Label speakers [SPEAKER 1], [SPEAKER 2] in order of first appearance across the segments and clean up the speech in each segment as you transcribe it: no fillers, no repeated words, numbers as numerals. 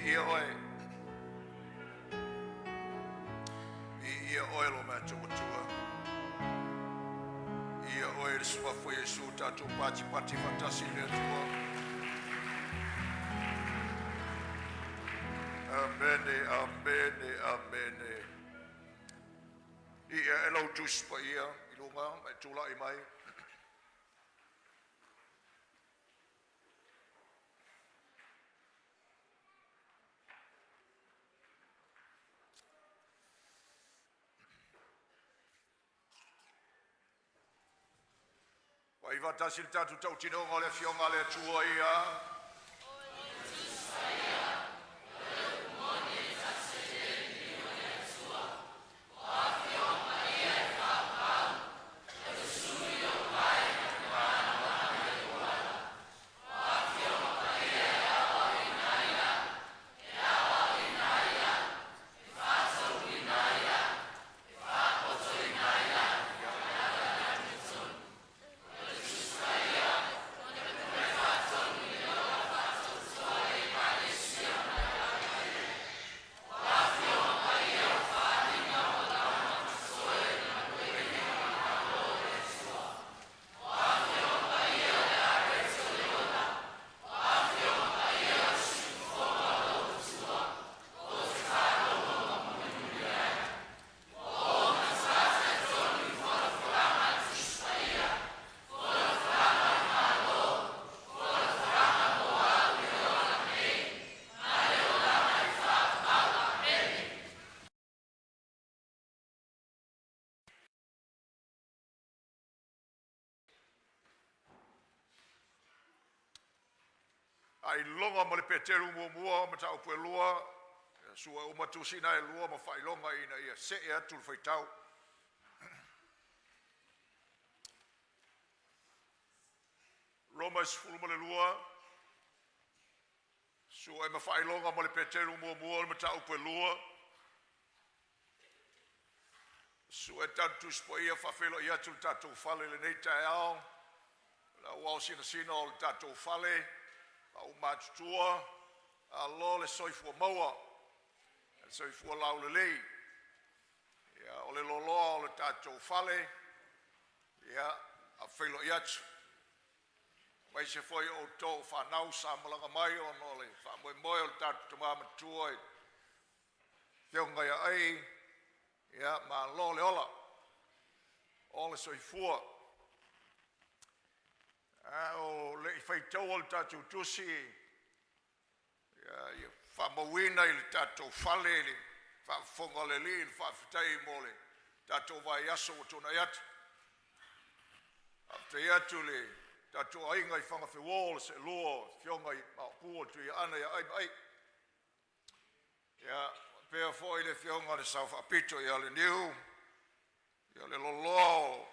[SPEAKER 1] Viia oe. Viia oe lo matou Atua. Viia oe i le suafa o Iesu tatou patipati faatasi i le Atua. Amene, amene, amene. Ia e lau Tusi Paia i luga ma e tulai mai. Fai faatasi le tatou tautinoga o le Afioga a le Atua ia. Faailoga ma le Peteru muamua mataupu e lua, sua uma tusi na e lua ma faailoga ina ia see atu le faitau. Roma 12, sue ma faailoga ma le Peteru muamua le mataupu e lua, sue tatou Tusi Paia faafeiloai atu le tatou fale i lenei taeao, le au ao sinasina o le tatou fale, au matutua, alo le soifua maua, le soifua laulelei. Ia, o le loaloa o le tatou fale, ia, faafeiloai atu. Aemaise foi o outou o fanau sa malaga mai ona o le faamoemoe o le tatou tama matua i le afioga ia Ai, ia malo le ola, o le soifua. A o le i faitaua le tatou tusi, ia faamauina i le tatou fale i le faafofoga a le Alii le faafetai mo le tatou vaiaso ua tuanai atu. Faafetai atu le tatou aiga i Fagafeuo, le seelua o afioga i Maopu o le Tuiaana ia Ai ma Ai. Ia, faapea foi le afioga i le Sao Faapito ia Leniu, ia le loaloa o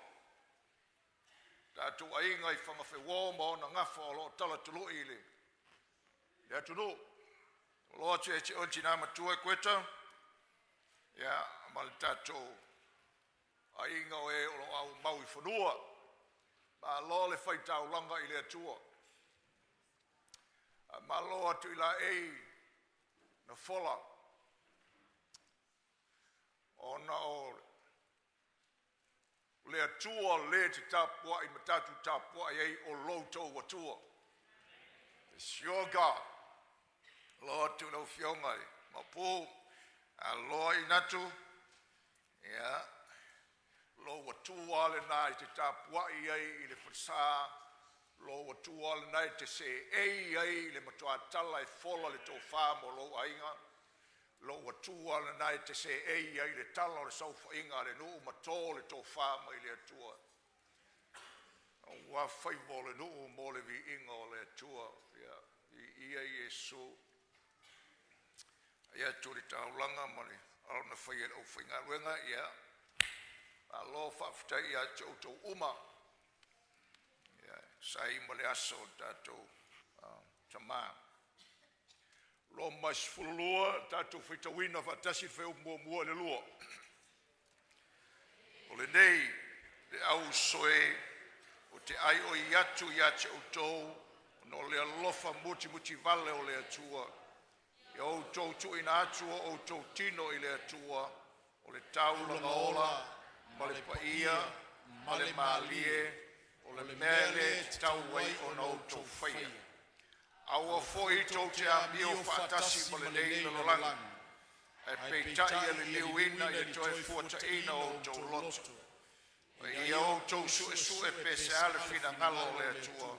[SPEAKER 1] tatou aiga i Fagafeuo ma ona gafa o lo o talatului i le atunuu. Malo atu ia te oe le tina matua Kueta, ia ma le tatou aiga o e o lo o aumau i fanua. Malo le faitaulaga i le Atua. Malo atu i laei na fola ona o le Atua le te tapuai ma tatou tapuai ai o lo outou Atua. It's your God. Alo atu lau Afioga i Maopu, aloa inatu, ia, lou Atua lena i te tapuai ai i le falesa, lou Atua lena e te seei ai i le matuatala e fola le tofa mo lou aiga, lou Atua lena e te seei ai i le tala o le saofaiga a le nuu ma to le tofa mai le Atua. Aua faiva o le nuu mo le viiga o le Atua. Ia, viia Iesu. Ia atu le taulaga ma le alona fai e le aufaigaluega, ia, malo faafetai ia te outou uma. Ia, sai ma le aso o le tatou tamā. Roma 12, tatou faitauina faatasi le fuaiupu muamua i le lua. O lenei le au soe ou te aioi atu ia te outou, ona o le alofa mutimutivale o le Atua, ia outou outou tuuina atu o outou tino i le Atua, o le taulaga ola ma le paia ma le malie, o le mea lea e tatau ai ona outou faia. Aua foi tou te amio faatasi ma lenei lalolagi, ae peitai ia liliuina i le Toefuataiga o outou loto, ina ia outou suesue pe o le a le finagalo o le Atua,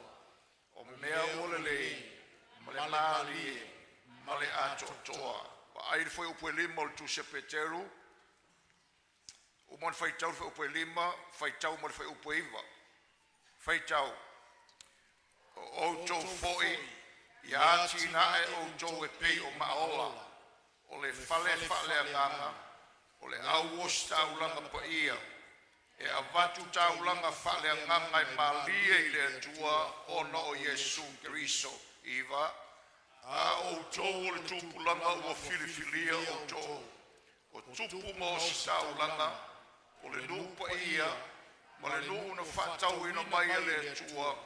[SPEAKER 1] o mea ua lelei ma le malie ma le atoatoa. Vaai le fuaiupu 5 o le tusi a Peteru. Uma ona faitau le fuaiupu 5, faitau ma le fuaiupu 9. Faitau: O outou foi, ia atinae outou e pei o maola o le fale faaleagaga o le au ositaulaga paia, e avatu taulaga faaleagaga e malie i le Atua ona o Iesu Keriso. 9. A o outou o le tupulaga ua filifilia outou, o tupu ma ositaulaga, o le nuu paia, ma le nuu na faatauina mai e le Atua,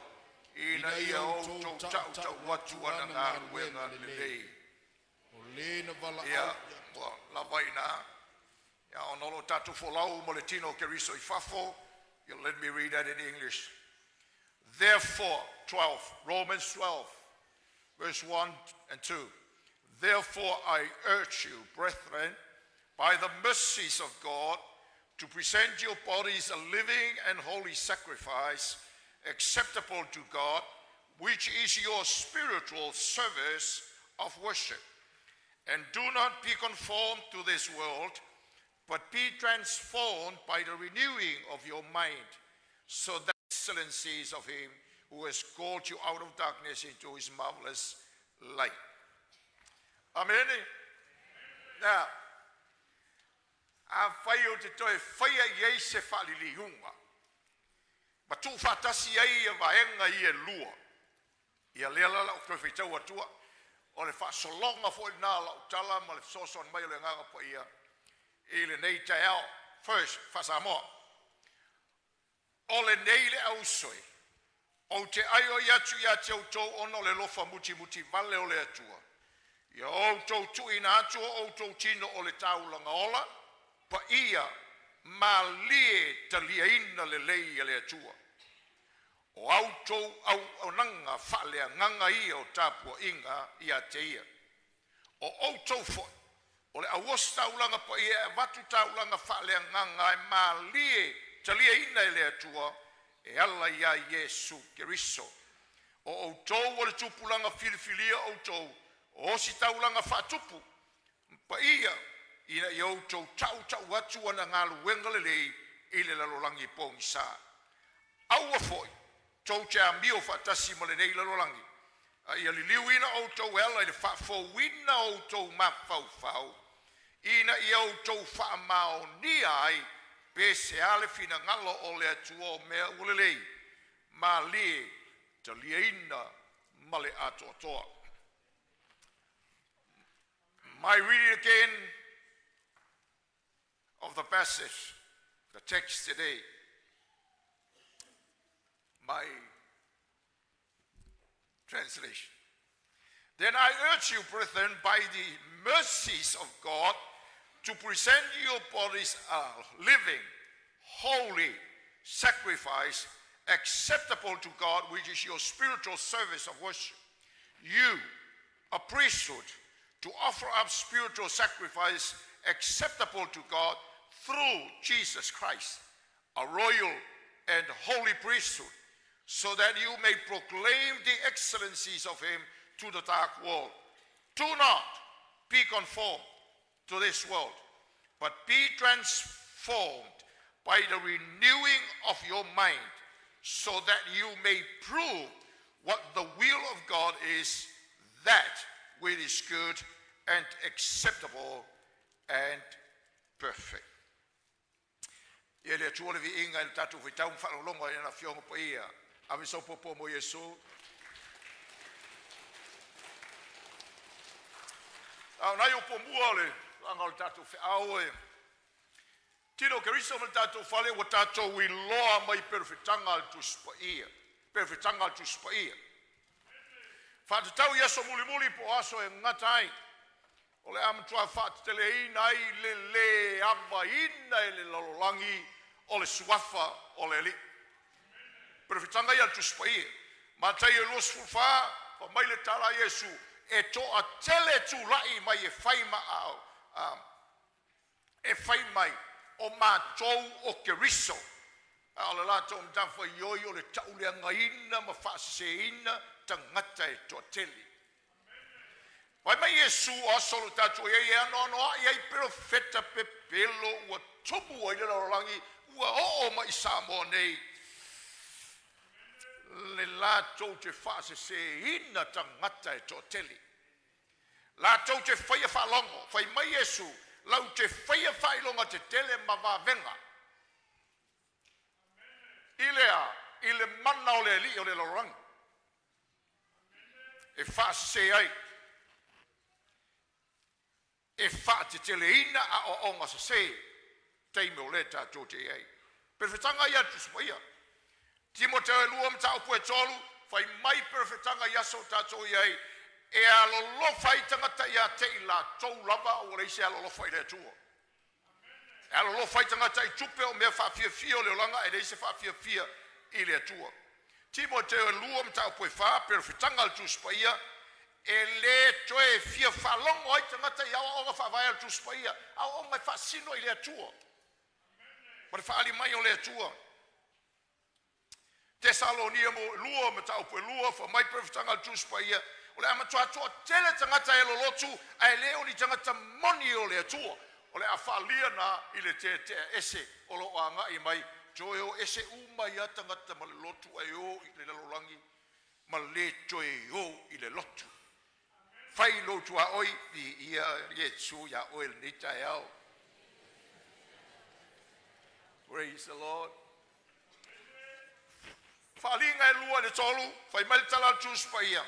[SPEAKER 1] ina ia outou tautau atu ana galuega lelei.
[SPEAKER 2] O Le na
[SPEAKER 1] Ia,
[SPEAKER 2] valaau
[SPEAKER 1] ua lava ai i ina. Ia, ona o lo o tatou folau ma le tino o Keriso i fafo, let me read that in English. Therefore, 12, Romans 12, verse 1 and 2. Therefore, I urge you, brethren, by the mercies of God, to present your bodies a living and holy sacrifice, acceptable to God, which is your spiritual service of worship. And do not be conformed to this world, but be transformed by the renewing of your mind, so that excellencies of Him who has called you out of darkness into His marvelous light. Amen. Now, afai ou te toe faia i ai se faaliliuga, ma tuufaatasi ai ia vaega ia e lua, ia lea la o le a ou toe faitau atua, o le faasologa foi lena o lau tala ma le fesoasoani mai o le Agaga Paia i lenei taeao. First, faa-Samoa. O lenei le auso e ou te aioi atu ia te outou ona o le alofa mutimutivale o le Atua, ia outou tuuina atu o outou tino o le taulaga ola, paia, malie taliaina lelei e le Atua. O a outou auaunaga faaleagaga ia o tapuaiga ia te Ia. O outou foi o le au ositaulaga paia e avatu taulaga faaleagaga e malie taliaina e le Atua e ala ia Iesu Keriso. O outou o le tupulaga filifilia outou o ositaulaga faatupu ma paia ina ia outou tautau atu ana galuega lelei i le lalolagi pogisa. Aua foi tou te amio faatasi ma lenei lalolagi, a ia liliuina outou e ala i le faafouina o outou mafaufau, ina ia outou faamaonia ai pe o le a le finagalo o le Atua, o mea ua lelei, malie, taliaina ma le atoatoa. My reading again of the passage, the text today, my translation. Then I urge you, brethren, by the mercies of God, to present your bodies a living, holy sacrifice acceptable to God, which is your spiritual service of worship. You, a priesthood, to offer up spiritual sacrifice acceptable to God through Jesus Christ, a royal and holy priesthood, so that you may proclaim the excellencies of Him to the dark world. Do not be conformed to this world, but be transformed by the renewing of your mind, so that you may prove what the will of God is, that which is good and acceptable and perfect. Ia le Atua le viiga i le tatou faitau ma faalogologo ai i Lana Afioga Paia. Ave sau puapua mo Iesu. A o nai upu mua o le tulaga o le tatou feau e tino o Keriso ma le tatou fale ua tatou iloa mai perofetaga a le Tusi Paia, perofetaga a le Tusi Paia. Faatatau i aso mulimuli po o aso e gata ai O le a matua faateteleina ai le lē avaina e le lalolagi o le suafa o le Alii. Perofetaga ia a le Tusi Paia, Mataio 24, fai mai le tala a Iesu, e toatele tula'i mai e fai ma e fai mai, o matou o Keriso, a o le latou matafaioi o le tauleagaina ma faaseseina tagata e toatele. Fai mai Iesu, o aso o lo o tatou i ai e anoanoai ai perofeta pepelo ua tumu ai le lalolagi, ua oo mai i Samoa nei, le latou te faaseseina tagata e toatele. Latou te faia faalogo, fai mai Iesu, latou te faia faailoga tetele ma vavega i le a? I le mana o le alii o le lalolagi e faasese ai, e faateteleina aoaoga sese, taimi o lea tatou te i ai. Perofetaga ia a le Tusi Paia. Timoteo 2:3, fai mai perofetaga i aso o tatou i ai, e alolofa ai tagata ia te i latou lava ua leai se alolofa i le Atua. E alolofa ai tagata i tupe o mea faafiafia o le olaga ae leai se faafiafia i le Atua. Timoteo 2:4, perofetaga a le Tusi Paia, e le toe fia faalogo ai tagata i aoaoga faavae a le Tusi Paia, aoaoga e faasino i le Atua ma le faaali mai o le Atua. Tesalonia 2:2, fai mai profetaga a le Tusi Paia, o le a matua toatele tagata e lolotu ae le o ni tagata moni o le Atua. O le a faalia na i le tetea ese o lo o agai mai, toe o ese uma ai lava tagata ma le lotu ae o i le lalolagi ma le toe o i le lotu. Fai lou tuaoi, viia Iesu ia oe lenei taeao. Praise the Lord. Faaaliga e 2:3, fai mai le tala a le Tusi Paia,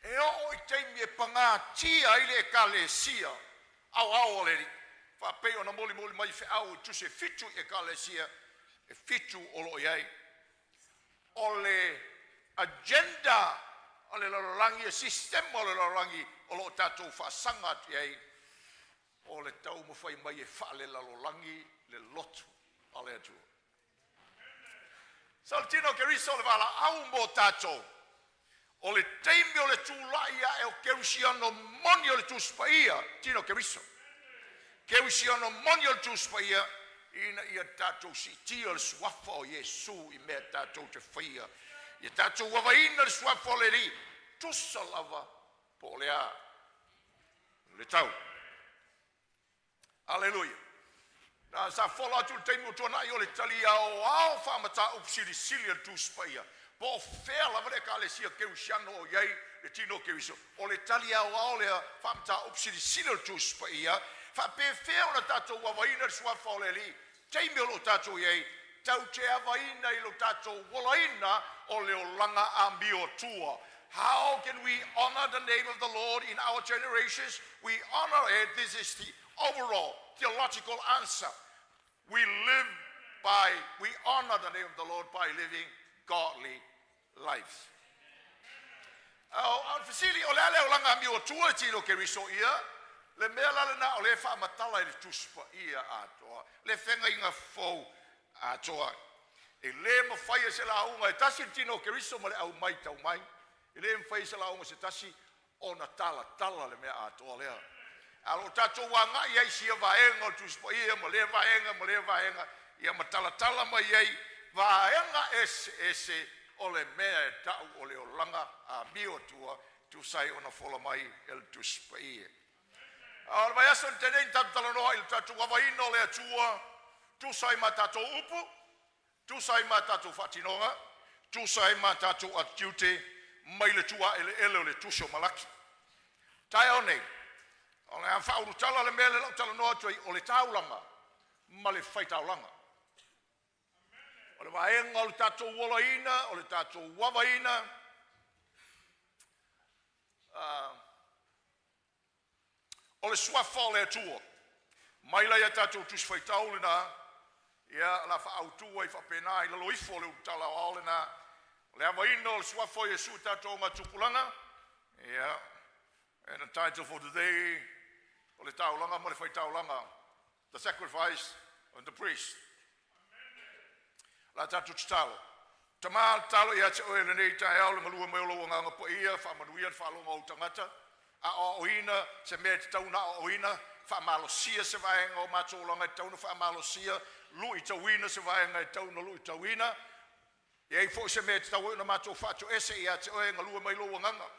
[SPEAKER 1] e oo i taimi e pagatia ai le ekalesia aoao o le Alii, faapei ona molimoli mai feau i tusi e 7 i ekalesia e 7 o lo o i ai. O le agenda o le lalolagi, e sistema o le lalolagi o lo o tatou faasaga atu i ai, o le taumafai mai e faalelalolagi le lotu a le Atua. So le tino o Keriso o le valaau mo tatou, o le taimi o le tulai ae o kerisiano moni o le Tusi Paia, tino o Keriso. Kerisiano moni o le Tusi Paia ina ia tatou siitia le suafa o Iesu i mea tatou te faia. Ia tatou avaina le suafa o le Alii, tusa lava po o le a le tau. Aleluia. Na sa fola atu i le taimi ua tuanai o le tali aoao faamataupu silisili a le Tusi Paia, po o fea lava le ekalesia kerisiano o i ai le tino o Keriso, o le tali aoao lea faamataupu silisili o le Tusi Paia, faapefea ona tatou avaina le suafa o le Alii taimi o lo o tatou i ai, tatou te avaina i lo tatou olaina o le olaga amiotua. How can we honor the name of the Lord in our generations? We honor it. This is the overall theological answer. We honor the name of the Lord by living godly lives. O le fesili, o le a le olaga amiotua le tino Keriso ia? Le mea la lena o le faamatala i le Tusi Paia atoa, le feagaiga fou atoa. E le mafai e se lauga e tasi le tino o Keriso ma le aumai tau mai. E le mafai e se lauga se tasi ona talatala le mea atoa lea. A o tatou agai ai sia vaega o le Tusi Paia ma lea vaega ma lea vaega, ia ma talatala mai ai vaega ese ese o le mea e tau o le olaga amiotua, tusa ai ona fola mai e le Tusi Paia. A o le vaiaso na tea nei na tatou talanoa i le tatou avaina o le Atua, tusa ai ma tatou upu, tusa ai ma tatou faatinoga, tusa ai ma tatou attitude mai le tuaeleele o le tusi o Malaki. Taeao nei, o le a faaulutala le mea lea o talanoa atu ai, o le taulaga ma le faitaulaga. O le vaega o le tatou olaina, o le tatou avaina, o le suafa o le Atua. Mai la ia tatou tusi faitau lena, ia la faautu ai faapena i lalo ifo o le ulutala o ao lena, o le avaina o le suafa o Iesu i tatou augatupulaga. Yeah. And the title for today o le taulaga ma le faitaulaga, the sacrifice and the priest. La tatou tatalo. Tama, tatalo ia te oe i lenei taeao le galue mai o lou Agaga Paia, faamanuia le faalogo a ou tagata, aoaoina se mea e tatau ona aoaoina, faamalosia se vaega o matou olaga e tatau ona faamalosia, luitauina se vaega e tatau ona luitauina, e i ai foi se mea e tatau ai ona matou faatoese ia te oe, galue mai lou Agaga.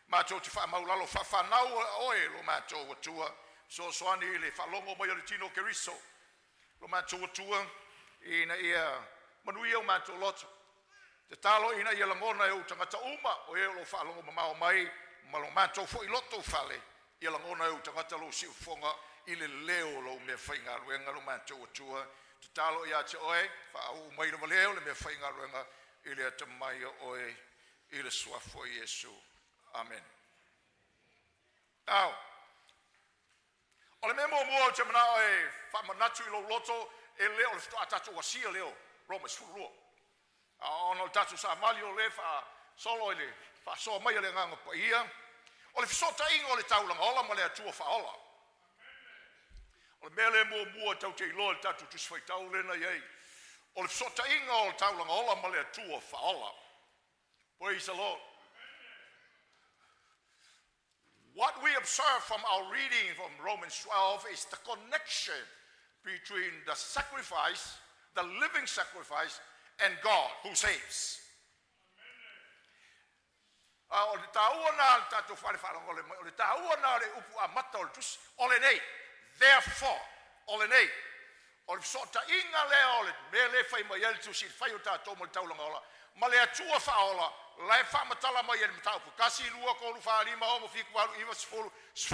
[SPEAKER 1] Matou te faamaulalo faafanau a oe lo matou Atua, fesoasoani i le faalogo mai o le tino o Keriso, lo matou Atua, ina ia manuia o matou loto. Tatalo ina ia lagona e ou tagata uma, o e o lo o faalogo mamao mai, ma lo matou foi loto fale, ia lagona e ou tagata lou siufofoga i le leo o lau mea faigaluega lo matou Atua. Tatalo ia te oe, faauu mai lava leo le mea faigaluega i le atamai o oe i le suafa o Iesu. Amene. Now, o le mea muamua ou te manao e faamanatu i lou loto, e le o le faatoa tatou asia lea o Roma 12. A ona o le tatou savali o lea faasolo i le faasoa mai a le Agaga Paia, o le fesootaiga o le taulaga ola ma le Atua faaola. O le mea lea muamua tatou te iloa i le tatou Tusi Faitau lea na i ai, o le fesootaiga o le taulaga ola ma le Atua faaola. Praise the Lord. What we observe from our reading from Romans 12 is the connection between the sacrifice, the living sacrifice, and God who saves. A o le taua na le tatou fale faalogologo mai, o le taua na le upu amata o le tusi, o lenei, therefore, o lenei. O le fesootaiga lea o le mea lea e fai mai ai le tusi, i le fai o tatou ma le taulaga ola, ma le Atua faaola, la e faamatala mai e le mataupu 1, 2, 3, 4, 5, 6, 7, 8,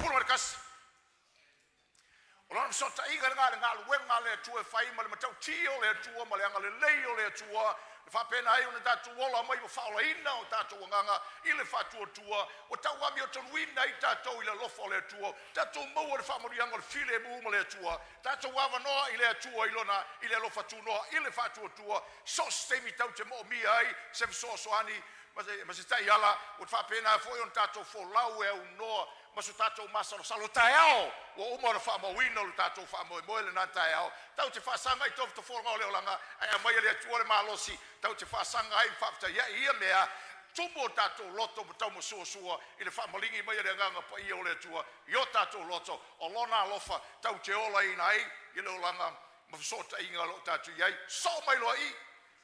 [SPEAKER 1] 9, 10, 11. O lona fesootaiga lena le galuega a le Atua e fai ma le matautia o le Atua ma le agalelei o le Atua, e faapena ai ona tatou ola mai ma faaolaina o tatou agaga i le faatuatua, ua tau amiotonuina ai tatou i le alofa o le Atua, tatou maua le faamanuiaga o le filemu ma le Atua, tatou avanoa i le Atua i lona i le alofa tunoa i le faatuatua, so o se taimi tatou te moomia ai se fesoasoani ma se taiala, ua faapena foi ona tatou folau e aunoa ma so tatou masalosalo. Taeao ua uma ona faamauina o le tatou faamoemoe lena taeao, tatou te faasaga i tofotofolaga o le olaga, ae aumai e le Atua le malosi tatou te faasaga ai ma faafetai ai ia mea, tumu o tatou loto ma taumasuasua i le faamaligi mai e le Agaga Paia o le Atua i o tatou loto, o lona alofa tatou te olaina ai i le olaga ma fesootaiga o lo o tatou i ai. Soo mai loa i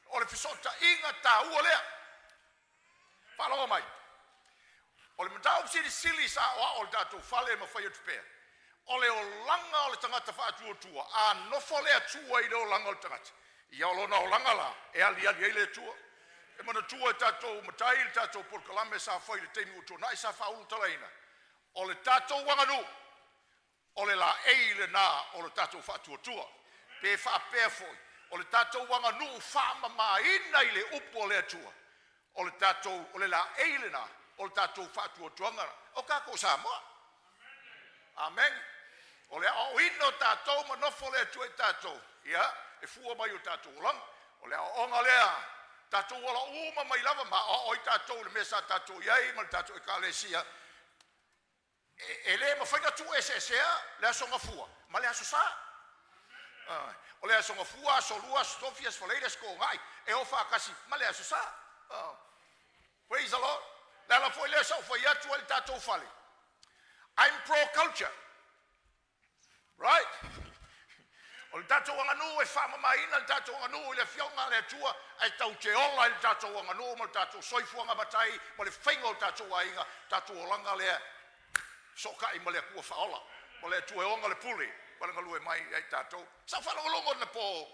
[SPEAKER 1] o le fesootaiga taua lea. Faalogo mai. O le mataupu silisili sa aoao o le tatou fale ma fai atu pea, o le olaga o le tagata faatuatua, a nofo le Atua i le olaga o le tagata, ia o lona olaga la e aliali ai le Atua. E manatua e tatou matai le tatou polokalame sa fai i le taimi ua tuanai sa faaulutalaina, o le tatou aganuu, o le laei lena o le tatou faatuatua. Pe faapea foi, o le tatou aganuu faamamaina i le upu o le Atua, o le tatou o le laei lena o le tatou faatuatuaga o tatou Samoa. Amen. O le aoaoina o tatou ma nofo le Atua i tatou, ia, e fua mai o tatou olaga. O le aoaoga lea, tatou ola uma mai lava ma aoao ai tatou i le mea sa tatou i ai ma le tatou ekalesia. E le mafai ona tuueseesea le Aso Gafua ma le Aso Sa. O le Aso Gafua, Aso Lua, Aso Tofi, Aso Faraile, Aso Toonai, e o faatasi ma le Aso Sa. Praise the Lord. Le ala foi lea sa ou fai atu ai le tatou fale. I'm pro culture. Right? O le tatou aganuu e faamamaina le tatou aganuu i le afioga a le Atua, ae tau te ola i le tatou aganuu ma le tatou soifuaga matai ma le faiga o le tatou aiga, tatou olaga lea fesootai ma le Atua faaola, ma le Atua e ona le pule ma le galue mai ia i tatou. Sa ou faalogologo anapo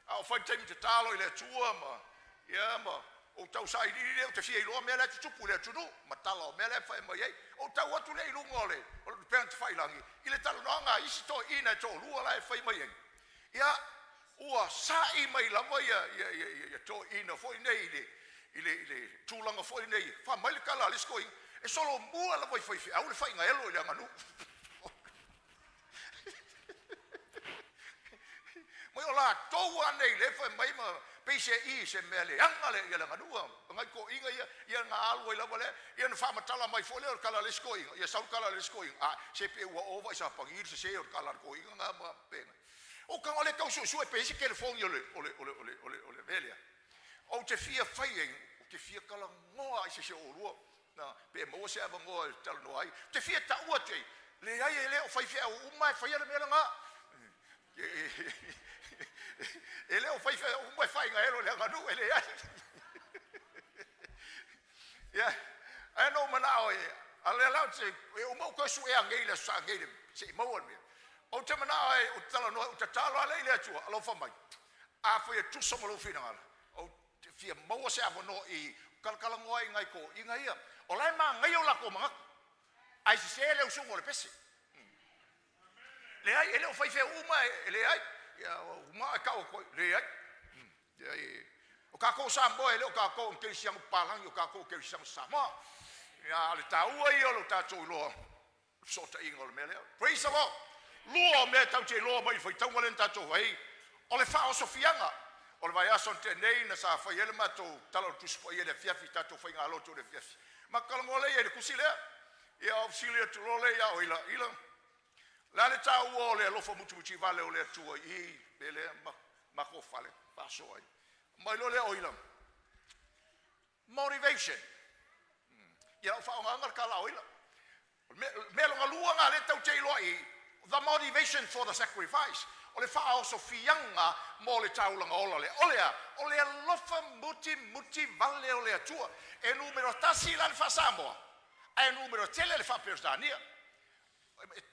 [SPEAKER 1] a o fai le taimi tatalo i le Atua ma ia ma ou tau sailiili lea, ou te fia iloa mea la e tutupu i le atunuu ma tala o mea la e fai mai ai. Ou tau atu lea i luga o le upega tafailagi i le talanoaga a isi toeaiina e toalua la e fai mai ai. Ia, ua sa'i mai lava ia toeaiina foi nei i le tulaga foi nei, fai mai le tala a le isi toeaina, e solomua lava i faifeau le faigaelo i le aganuu. Mai o latou lava nei lea e fai mai ma Peiseai se mea leaga le ia le aganuu a nai toeaiina ia, ia na alu ai lava lea, ia na faamatala mai foi lea o le tala a le isi toeaina, ia sau le tala a le isi toeaina, a, se pei ua ova i sapani le sese o le tala a le toeaina na ma pena. Ou tago lea tau suesue pe i ai se telefoni o le, o le, o le, o le, o le, o le mea lea. Ou te fia fai ai, ou te fia talanoa i se isi o oulua, na, pe maua se avanoa e talanoa ai. Ou te fia taua atu i ai, leai e le o faifeau uma e faia le mea lena. E le o faifeau uma e faigaelo i le aganuu, e leai. Ia, ae na ou manao e, a o lea la ou te, e uma ou toe suea nei i le Aso Sa nei se i maua le mea. Ou te manao e, ou te talanoa, ou tatalo lava lea i le Atua, alofa mai, afai e tusa ma lou finagalo, ou te fia maua se avanoa i talatalanoa ai i nai toeaiina ia. O la e manaia o latou manatu, ae sese le usuga o le pese. Leai, e le o faifeau uma e leai. Ia, uma e tau atu ai, leai. Leai. O tatou Samoa e le o tatou o kerisiano papalagi, o tatou o kerisiano Samoa. Ia, a o le taua ia o lo tatou iloa, le fesootaiga o le mea lea. Praise the Lord. Lua o mea tatou te iloa mai i le faitauga lea na tatou fai, o le faaosofiaga. O le vaiaso na tea nei na sa fai ai le matou Tala o le Tusi Paia i le afiafi, tatou faigalotu i le afiafi. Matou talanoa lea i ai i le tusi lea. Ia ou fesili atu loa lea ia Oila, Ila, o le a le taua o le alofa mutimutivale o le Atua i i le lea matou fale faasoa ai? Mai loa lea Oila, motivation. Ia ou faaaogaina le tala a Oila. O le mea lona lua lena lea tatou te iloa i the motivation for the sacrifice. O le faaosofiaga mo le taulaga ola lea. O le a? O le alofa mutimutivale o le Atua. E numera tasi la le faa-Samoa, ae numera tele le faa-Peretania.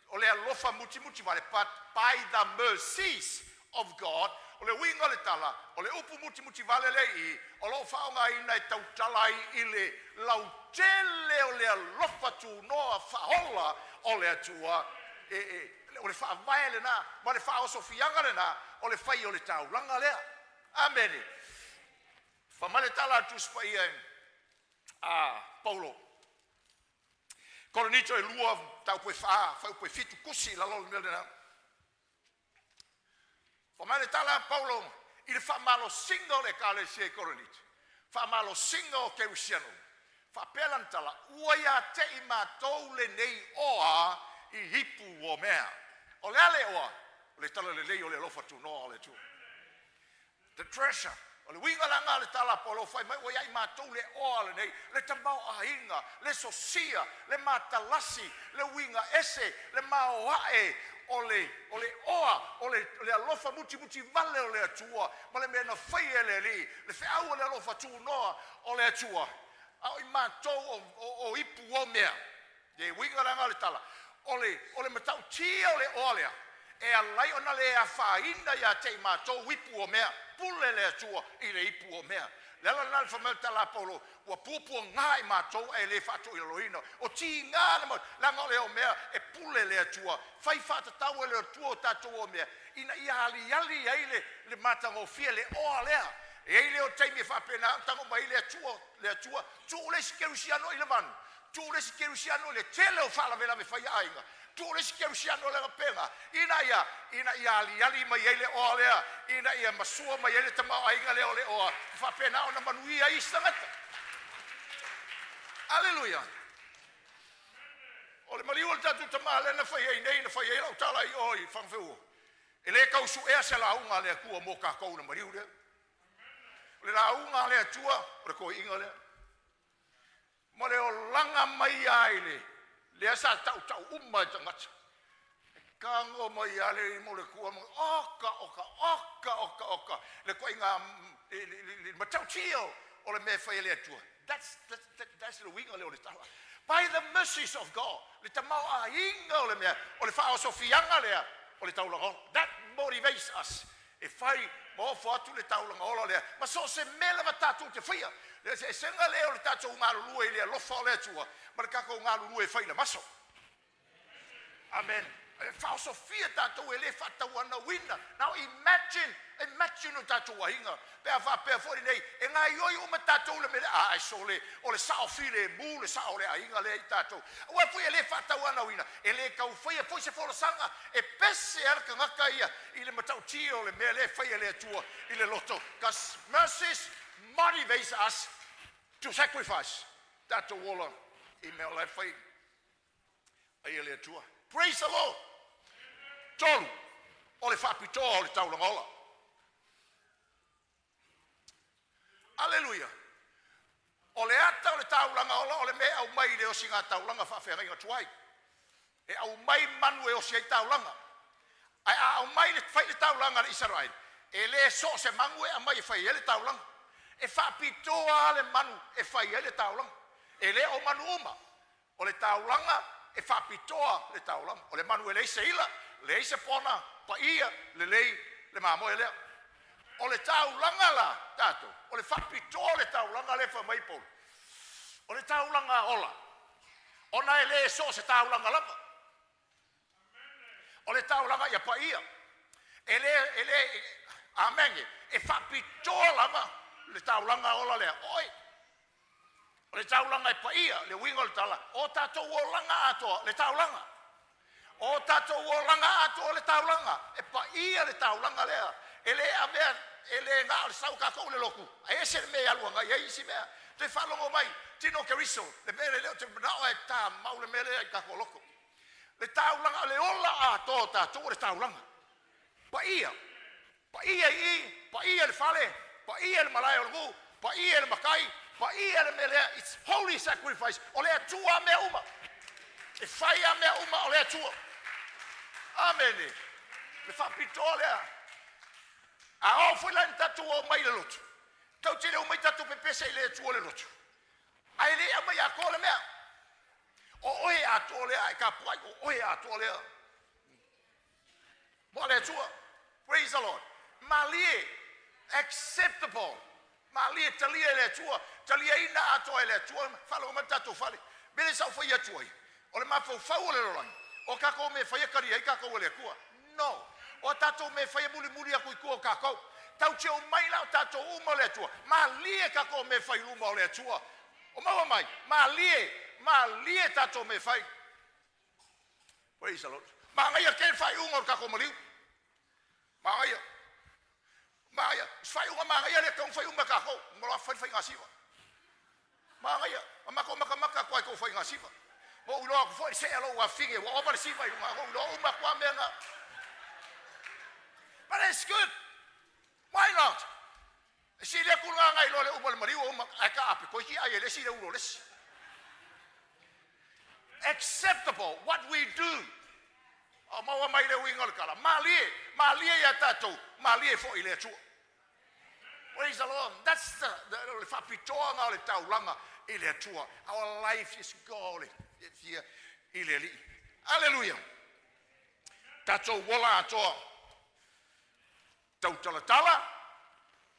[SPEAKER 1] O le alofa mutimutivale, but by the mercies of God. O le uiga o le tala, o le upu mutimutivale lea i i, o lo o faaaogaina e tautala ai i le lautele o le alofa tunoa faaola o le Atua. O le faavae lena ma le faaosofiaga lena o le fai o le taulaga lea. Amene. Fai mai le tala a le Tusi Paia a Paulo. Korinito e lua, mataupu e fa, fuaiupu e 7, tusi i lalo o le mea lena. Fai mai le tala a Paulo i le faamalosiga o le ekalesia i Korinito, faamalosiga o Kerisiano, faapea lana tala, ua ia te i matou lenei oa i ipu o mea. O le a le oa? O le talalelei o le alofa tunoa o le Atua. The treasure. O le uiga la lena o le tala a Paulo fai mai ua ia i matou le oa lenei, le tamaoaiga, le sosia, le matalasi, le uiga ese, le maoae o le, o le oa, o le, le alofa mutimutivale o le Atua, ma le mea na faia e le Alii, le feau o le alofa tunoa o le Atua. A o i matou o, o, o ipu o mea. Le uiga la lena o le tala, o le, o le matautia o le oa lea, e ala ai ona le afaina ia te i matou ipu o mea, pule le Atua i le ipu o mea. Le ala lena o le fai mai o le tala a Paulo, ua puapuaga i matou ae le faatoilaloina. O tiga le mau, leaga o le omea e pule le Atua, fai faatatau e le Atua o tatou omea, ina ia aliali ai le, le matagofie, le oa lea. E i ai lea o taimi e faapena ona tago mai ai le Atua, le Atua, tuu le isi kerisiano i le vanu, tuu le isi kerisiano i le tele o faalavelave fai aiga, tuu le isi kerisiano i le agapega, ina ia, ina ia aliali mai ai le oa lea, ina ia masua mai ai le tamaoaiga lea o le oa, e faapena ona manuia ai isi tagata. Aleluia! O le maliu o le tatou Tama lea na fai ai nei, na fai ai lau tala i o i Fagafeuo, e le tau suea se lauga a le Atua mo tatou i le maliu lea. O le lauga a le Atua, o le toeaiina lea. Ma le olaga mai lava i le lea sa tautau uma e tagata. E tago mai lava le mo le tua ma oka oka oka oka oka le ituaiga le matautia o le mea e fai e le Atua. That's le uiga lea o le tala. By the mercies of God, le tamaoaiga o le mea, o le faaosofiaga lea o le taulaga ola. That motivates us e fai ma ofo atu le taulaga ola lea, ma so o se mea lava tatou te faia. Le eseesega lea o le tatou galulue i le alofa o le Atua ma le tatou galulue e fai i le maso. Amen. E faaosofia tatou e le faatauanauina. Now imagine, imagine o tatou aiga pe a faapea foi lenei e gaoioi uma tatou i le mea lea. Ae sole, o le sao filemu le sao o le aiga lea i tatou. Aua foi e le faatauanauina, e le tau faia foi se folasaga, e pese lava le tagata ia i le matautia o le mea lea e fai e le Atua i le loto. Because mercies motivates us to sacrifice. Tatou ola i mea o la e fai ai e le Atua. Praise the Lord. Tolu, o le faapitoa o le taulaga ola. Aleluia. O le ata o le taulaga ola o le mea e aumai i le osiga taulaga faafeagaiga tuai. E aumai manu e osi ai taulaga. Ae a aumai le fai le taulaga a le Isaraelu, e le so o se manu e aumai e fai ai le taulaga. E faapitoa lava le manu e fai ai le taulaga. E le o manu uma. O le taulaga e faapitoa le taulaga. O le manu e leai se ila, leai se pona, paia, lelei le mamoe lea. O le taulaga la tatou, o le faapitoa o le taulaga lea e fai mai Paulo, o le taulaga ola, ona e le so o se taulaga lava. O le taulaga ia paia, e le, e le, amene, e faapitoa lava le taulaga ola lea, oi. O le taulaga e paia, le uiga o le tala, o tatou olaga atoa, le taulaga. O tatou olaga atoa le taulaga, e paia le taulaga lea. E le avea, e le na o le sau tatou i le lotu, ae ese le mea e alu agai ai isi mea. Toe faalogo mai, Tino Keriso, le mea lea ou te manao e tamau le mea lea i tatou loto. Le taulaga, le ola atoa o tatou o le taulaga. Paia, paia i i, paia i le fale, paia i le malae o le nuu, paia i le matai, paia le mea lea. It's holy sacrifice. O le Atua mea uma. E fai a mea uma o le Atua. Amene. Le faapitoa lea. A oo foi la ina tatou oo mai i le lotu, tatou te le omai tatou pepese i le Atua le lotu, ae le aumai atoa le mea. O oe atoa lea, ae tapuai, o oe atoa lea. Mo le Atua. Praise the Lord. Malie, acceptable. Malie, talia e le Atua, taliaina atoa e le Atua, faalogo mai le tatou fale. Mea le sa ou fai atu ai, o le mafaufau o le lalolagi, o tatou mea e faia talia ai tatou e le Atua. No. O tatou mea e faia mulimuli atu i tua o tatou. Tau te omai la o tatou uma o le Atua. Malie tatou mea e fai luma o le Atua. O maua mai, malie, malie tatou mea e fai. Praise the Lord. Magaia ke le faaiuga o le tatou maliu. Magaia. Magaia. Se faaiuga magaia le tau fai uma tatou. Mo la fai faiga siva. Magaia. Ma mako makamaka atu ai kou faiga siva. Mo uiloa aku foi se alo ua finge ua ova le siva i lunga kou iloa uma atu a mea na. But it's good. Why not? E sili atu le gaga i lo le uma o le maliu o uma ae ka ape koe ki ai e le isi le ulo o le isi. Acceptable what we do. O maua mai le uiga o le tala. Malie, malie ia tatou, malie foi i le Atua. Praise the Lord. That's the le faapitoaga o le taulaga i le Atua. Our life is God. Fia i le Alii. Hallelujah. Tatou ola atoa. Tautalatala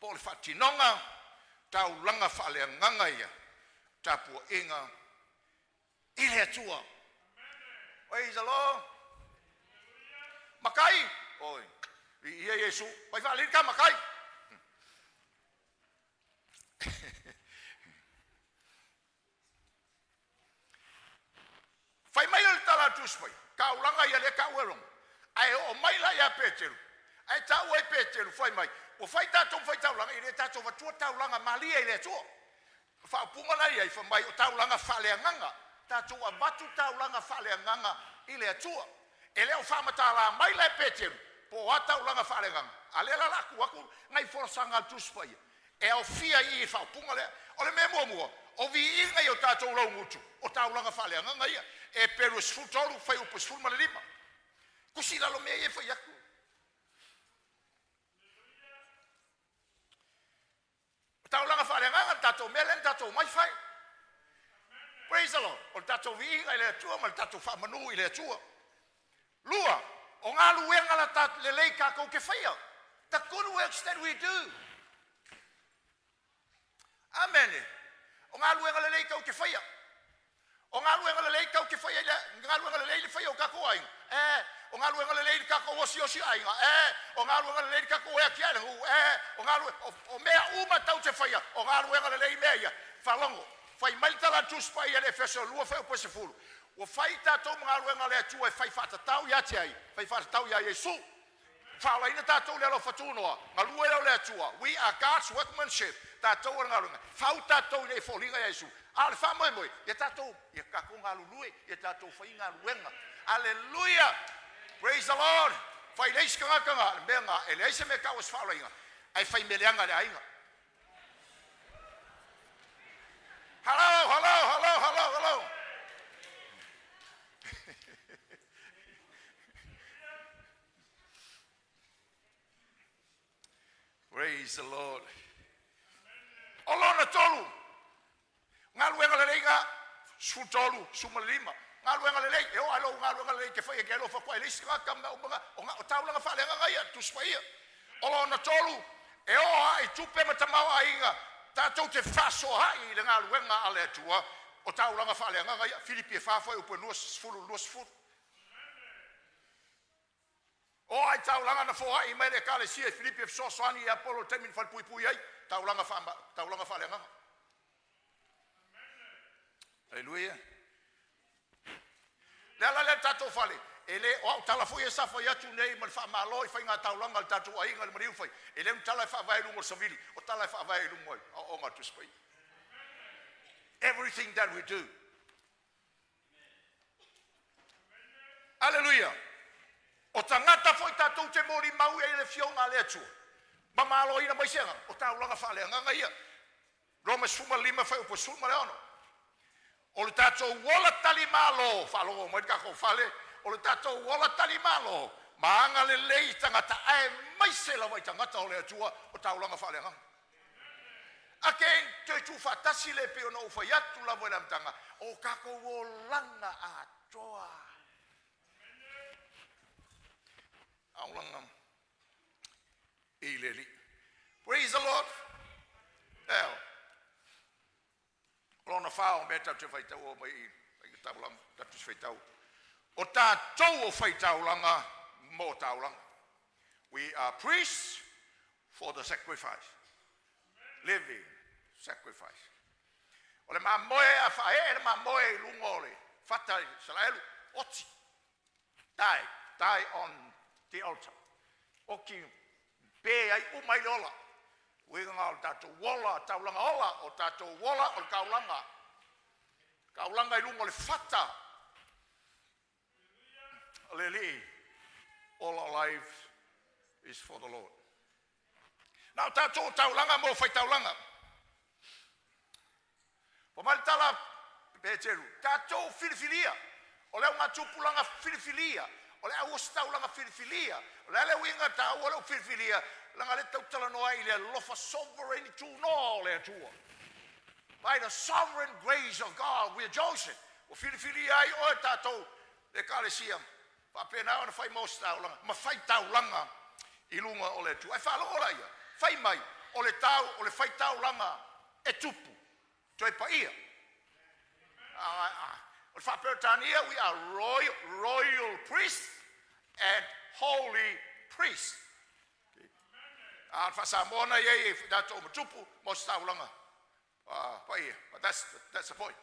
[SPEAKER 1] po o le faatinoga taulaga faaleagaga ia tapuaiga i le Atua. Praise the Lord. Matai, oi, viia Iesu, pai faalili ka matai. Fai mai le tala a le Tusi Paia, taulaga ia lea taua e Roma. Ae oo mai la ia Peteru, ae taua ai Peteru, fai mai, ua fai tatou ma faitaulaga, e le tatou avatua taulaga malie i le Atua. O faaupuga la e i ai, fai mai o taulaga faaleagaga, tatou avatu taulaga faaleagaga i le Atua. E le o faamatala mai la e Peteru po o a taulaga faaleagaga, a lea la o le a tuu atu nai folasaga a le Tusi Paia e aofia i i le faaupuga lea. O le mea muamua, o viiga i o tatou laugutu, o taulaga faaleagaga ia. Eperu e 13, fuaiupu e 15. Tusi i lalo mea ia e fai atu. O taulaga faaleagaga le tatou mea lea na tatou omai fai. Praise the Lord. O le tatou viiga i le Atua ma le tatou faamanu i le Atua. Lua, o galuega la ta, lelei tatou te faia. The good works that we do. Amene. O galuega lelei tou te faia. O galuega lelei tou te faia i le galuega lelei le faia o tatou aiga. E, O galuega lelei i le tatou osiosiga aiga, O galuega lelei i le tatou e atiae le nuu, O galuega, o mea uma tatou te faia, o galuega lelei mea ia. Faalogo, fai mai le tala a le Tusi Paia i le Efeso 2 fuaiupu e 10, ua fai i tatou ma galuega a le Atua e fai faatatau ia te ai, fai faatatau ia Iesu. Faaolaina tatou i le alofa tunoa, galue lea o le Atua. We are God's workmanship. Tatou o le galuega, fau tatou ina ia foliga ia Iesu. A o le faamoemoe, ia tatou, ia tatou galulue, ia tatou fai galuega. Aleluia! Praise the Lord! Fai le isi tagata na, le mea na, e leai se mea e tau o se faaolaina, ae fai mea leaga i le aiga. Hello, hello, hello, hello, hello. Praise the Lord. O lona tolu, galuega lelei na, 13, 15. Galuega lelei, e oo lava i lou galuega lelei e te faia e te alofa atu ai i le isi tagata ma mea uma na, o taulaga faaleagaga ia, Tusi Paia. O lona tolu, e oo lava i tupe ma tamaoaiga tatou te fefaasoaai i le galuega a le Atua, o taulaga faaleagaga ia, Filipi e 4 fuaiupu e 20 i le 20. O ai taulaga na foai mai le Ekalesia i Filipi e fesoasoani ia Apolo i le taimi na falepuipui ai, taulaga faama, taulaga faaleagaga. Aleluia. Le ala lea le tatou fale, e le o au tala foi ia sa fai atu nei ma le faamalo i faigataulaga a le tatou aiga i le maliu fai, e le o ni tala e faavae i luga o le savili, o tala e faavae i luga o aoaoga a le Tusi Paia. Everything that we do. Aleluia! O tagata foi tatou te molimau i ai i le Afioga a le Atua ma maloina mai se agaga, o taulaga faaleagaga ia. Roma 15 fuaiupu 16. O le tatou ola talimalo, faalogo mai le tatou fale, o le tatou ola talimalo ma agalelei i tagata aemaise lava i tagata o le Atua o taulaga faaleagaga. Again, toe tuufaatasi le pei ona ou fai atu lava i le amataga, o tatou olaga atoa. Aolaga i le Alii. Praise the Lord. Now, o lona fa o mea tatou te faitau mai i taulaga, tatou te faitau. O tatou o faitaulaga mo taulaga. We are priests for the sacrifice. Living sacrifice. O le mamoe a faaee le mamoe i luga o le fata i Isaraelu, oti, die, die on the altar. Oti pe ai uma ai le ola. Uiga o le tatou ola, taulaga ola, o tatou ola o le taulaga. Taulaga i luga o le fata. O le Alii, all our life is for the Lord. Na o tatou taulaga mo faitaulaga. O mai le tala Peteru, tatou filifilia, o le augatupulaga filifilia, o le auositaulaga filifilia, o le a le uiga taua le filifilia, leaga le tautalanoa ai i le alofa sovereign tunoa o le Atua. By the sovereign grace of God we are chosen. Ua filifilia ai oe tatou le Ekalesia, faapena ona fai ma ositaulaga, ma faitaulaga i luga o le Atua. Ai faalogo laia, fai mai, o le tau, o le faitaulaga e tupu, toe paia. O le faa-Peretania, we are royal, royal priests and holy priests. A o le faa-Samoa na iai e tatou ma tupu ma ositaulaga paia. But that's the point.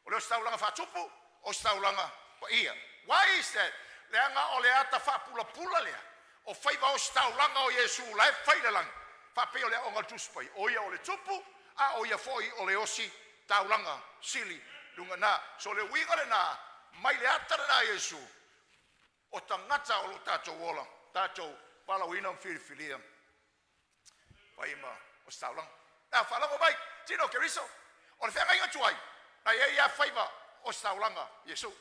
[SPEAKER 1] O le ositaulaga faatupu, ositaulaga paia. Why is that? Leaga o le ata faapulapula lea, o faiva ositaulaga o Iesu la e fai le lagi, faapei o le aoga o le Tusi Paia. O ia o le tupu, a o ia foi o le osi taulaga sili luga na. So le uiga lena, mai le ata lena Iesu, o tagata o lo tatou ola, tatou valaauina ma filifilia fai ma ositaulaga. Na faalogo mai, tino Keriso, o le feagaiga tuai, na iai ia faiva ositaulaga Iesu.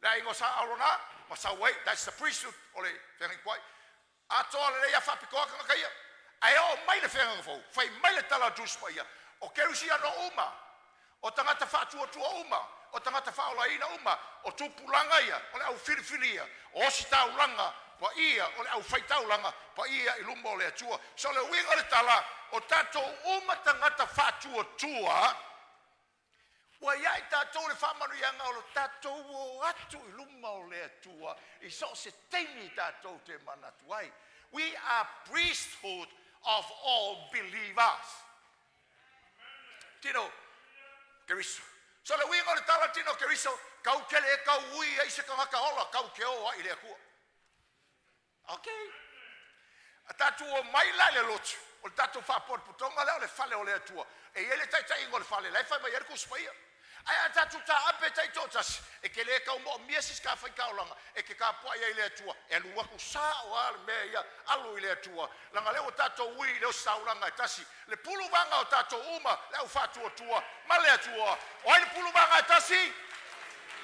[SPEAKER 1] Le aiga o Sa Aurona ma sau ai, that's the priesthood o le feagaiga tuai. Atoa lelei a faapitoa tagata ia. Ae oo mai le feagaiga fou, fai mai le tala a le Tusi Paia, o Kerisiano uma, o tagata faatuatua uma, o tagata faaolaina uma, o tupulaga ia, o le au filifilia, o ositaulaga paia, o le au faitaulaga paia i luma o le Atua. So le uiga o le tala, o tatou uma tagata faatuatua, Ua ia i tatou le faamanuiaga o lo tatou o atu i luma o le Atua i so o se taimi tatou te manatu ai. We are priesthood of all believers. Tino Keriso. So le uiga o le tala tino Keriso, kau te le kau ui ai se tagata ola, kau te o ai i le Atua. Okay. A tatou o mai la i le lotu, o le tatou faapotopotoga lea o le fale o le Atua. E i ai le taitaiga o le fale, la e fai mai ai le Tusi Paia. Ae a tatou taape taitoatasi, e te le tau moomia se isi faitaulaga e te tapuai ai i le Atua, e alu atu sao lava le mea ia alu i le Atua. Leaga o lea ua tatou ui i le ositaulaga e tasi, le puluvaga o tatou uma, le au faatuatua ma le Atua. O ai le puluvaga e tasi?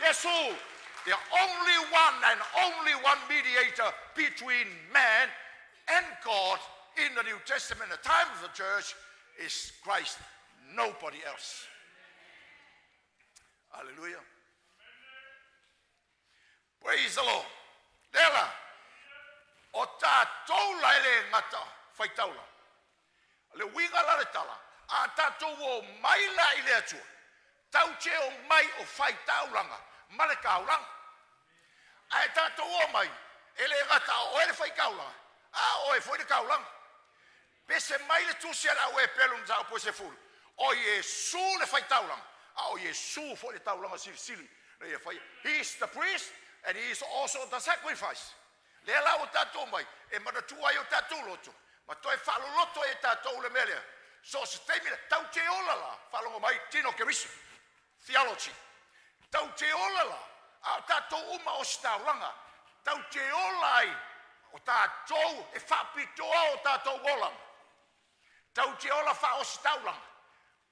[SPEAKER 1] Iesu, the only one and only one mediator between man and God in the New Testament, the time of the church, is Christ, nobody else. Hallelujah. Praise the Lord. Lea la, o tatou la e le gata faitaulaga. Le uiga la le tala, a tatou o mai la i le Atua, tau te o mai o faitaulaga ma le taulaga. Ae tatou o mai, e le gata o oe le faitaulaga, a o oe foi le taulaga. Pese mai le tusi a le au Eperu mataupu e 10, o Iesu le faitaulaga, a o Iesu foi le taulaga silisili na ia faia. He is the priest and he is also the sacrifice. Lea la ua tatou mai, e manatua ai o tatou loto, ma toe faaloloto ai e tatou le mea lea. So o se taimi le, tau te ola la, faalogo mai, tino Keriso, theology. Tau te ola la, a o tatou uma ositaulaga, tau te ola ai, o tatou e faapitoa o tatou olaga. Tau te ola whaositaulaga.